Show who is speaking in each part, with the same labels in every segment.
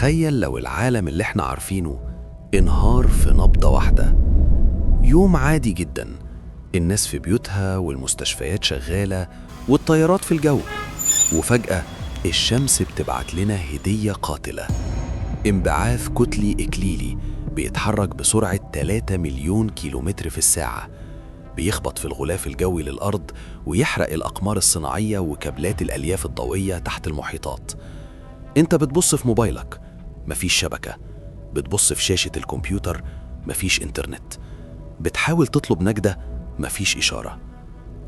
Speaker 1: تخيل لو العالم اللي احنا عارفينه انهار في نبضة واحدة. يوم عادي جدا، الناس في بيوتها والمستشفيات شغالة والطيارات في الجو، وفجأة الشمس بتبعت لنا هدية قاتلة: انبعاث كتلي إكليلي بيتحرك بسرعة 3 مليون كيلومتر في الساعة، بيخبط في الغلاف الجوي للأرض ويحرق الأقمار الصناعية وكابلات الألياف الضوئية تحت المحيطات. انت بتبص في موبايلك، مفيش شبكة. بتبص في شاشة الكمبيوتر، مفيش انترنت. بتحاول تطلب نجدة، مفيش إشارة.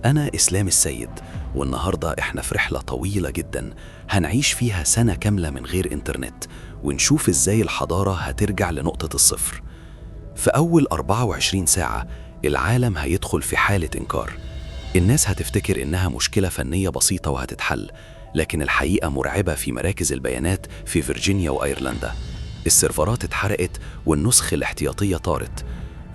Speaker 1: أنا إسلام السيد، والنهاردة إحنا في رحلة طويلة جدا هنعيش فيها سنة كاملة من غير إنترنت، ونشوف إزاي الحضارة هترجع لنقطة الصفر. في أول 24 ساعة العالم هيدخل في حالة إنكار. الناس هتفتكر إنها مشكلة فنية بسيطة وهتتحل، لكن الحقيقة مرعبة. في مراكز البيانات في فيرجينيا وأيرلندا السيرفرات اتحرقت والنسخ الاحتياطية طارت.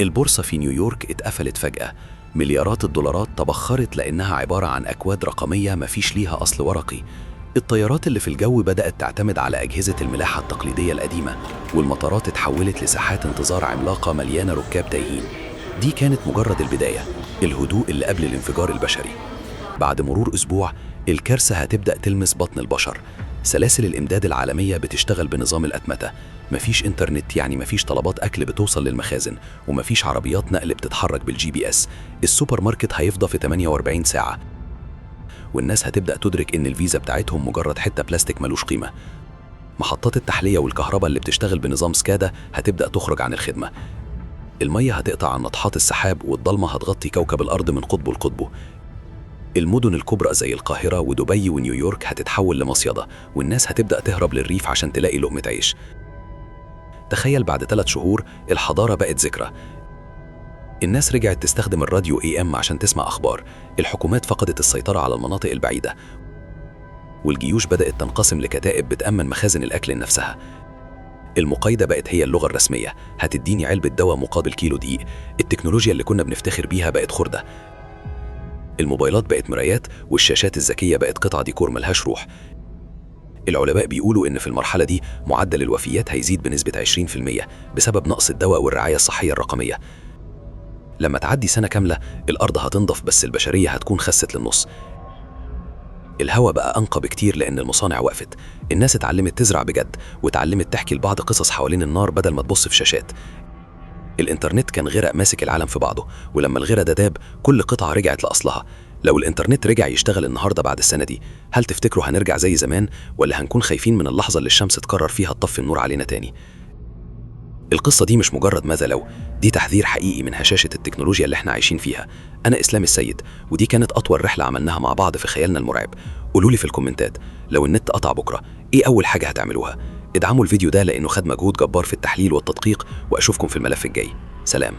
Speaker 1: البورصة في نيويورك اتقفلت فجأة، مليارات الدولارات تبخرت لأنها عبارة عن أكواد رقمية مفيش ليها أصل ورقي. الطيارات اللي في الجو بدأت تعتمد على أجهزة الملاحة التقليدية القديمة، والمطارات اتحولت لساحات انتظار عملاقة مليانة ركاب تايهين. دي كانت مجرد البداية، الهدوء اللي قبل الانفجار البشري. بعد مرور أسبوع الكارثة هتبدأ تلمس بطن البشر. سلاسل الإمداد العالمية بتشتغل بنظام الأتمتة. مفيش إنترنت، يعني مفيش طلبات أكل بتوصل للمخازن، ومفيش عربيات نقل بتتحرك بال GPS. السوبر ماركت هيفضى في 48 ساعة، والناس هتبدأ تدرك إن الفيزا بتاعتهم مجرد حتة بلاستيك ملوش قيمة. محطات التحلية والكهرباء اللي بتشتغل بنظام SCADA هتبدأ تخرج عن الخدمة. المية هتقطع عن ناطحات السحاب، والضلمة هتغطي كوكب الأرض من قطبه لقطبه. المدن الكبرى زي القاهرة ودبي ونيويورك هتتحول لمصيدة، والناس هتبدأ تهرب للريف عشان تلاقي لقمة عيش. تخيل بعد 3 شهور الحضارة بقت ذكرى. الناس رجعت تستخدم الراديو AM عشان تسمع أخبار. الحكومات فقدت السيطرة على المناطق البعيدة، والجيوش بدأت تنقسم لكتائب بتأمن مخازن الأكل لنفسها. المقايضة بقت هي اللغة الرسمية: هتديني علبة دواء مقابل كيلو دقيق. التكنولوجيا اللي كنا بنفتخر بيها بقت خردة. الموبايلات بقت مرايات، والشاشات الذكية بقت قطعة ديكور ملهاش روح. العلماء بيقولوا إن في المرحلة دي معدل الوفيات هيزيد بنسبة 20% بسبب نقص الدواء والرعاية الصحية الرقمية. لما تعدي سنة كاملة الأرض هتنضف، بس البشرية هتكون خست للنص. الهوا بقى أنقى بكتير لأن المصانع وقفت. الناس اتعلمت تزرع بجد، واتعلمت تحكي لبعض قصص حوالين النار بدل ما تبص في شاشات. الإنترنت كان غراء ماسك العالم في بعضه، ولما الغرا ده داب كل قطعة رجعت لأصلها. لو الإنترنت رجع يشتغل النهاردة بعد السنة دي، هل تفتكروا هنرجع زي زمان، ولا هنكون خايفين من اللحظة اللي الشمس تقرر فيها تطفي النور علينا تاني؟ القصة دي مش مجرد ماذا لو، دي تحذير حقيقي من هشاشة التكنولوجيا اللي احنا عايشين فيها. أنا إسلام السيد، ودي كانت أطول رحلة عملناها مع بعض في خيالنا المرعب. قولوا لي في الكومنتات، لو النت قطع بكرة إيه أول حاجة هتعملوها؟ ادعموا الفيديو ده لأنه خد مجهود جبار في التحليل والتدقيق، وأشوفكم في الملف الجاي. سلام.